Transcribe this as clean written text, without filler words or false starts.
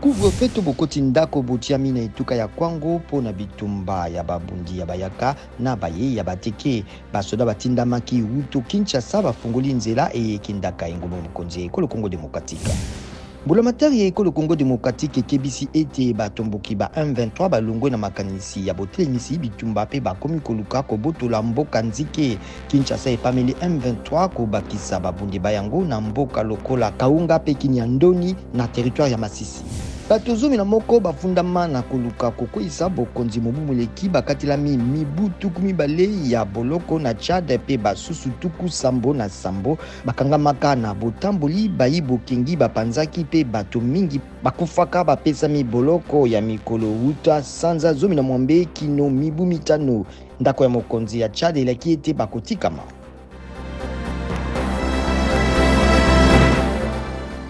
Couvre-feu to bokoti ndako botiami na etuka ya Kwango mpo na bitumba ya babundi ya bayaka na baye ya bateke. Basoda batindamaki wuto Kinshasa bafungoli nzela eye ekendaka engumba mokonzi ya Ekolo Congo democratique. Mbulamatari ya Ekolo Congo democratique ekebisi ete batomboki ba M23 balongwe na makanisi ya botelemisi bitumba mpe bakomi koluka kobotola mboka nzike. Kinshasa epameli M23 kobakisa babundi ba yango na mboka lokola Kaunga mpe Kinyandoni na territoire ya Masisi. Bato 11 bafundama na koluka kokweyisa bokonzi mobu moleki bakatelami mibu 20 ya boloko na Tchad mpe basusu 77 bakangamaka na botamboli bayi bokengi bapanzaki mpe bato mingi bakufaka bapesami boloko ya mikolo wuta sanza 16 kino mibu 5. Ndako ya mokonzi ya Tchad elaki ete bakotikama.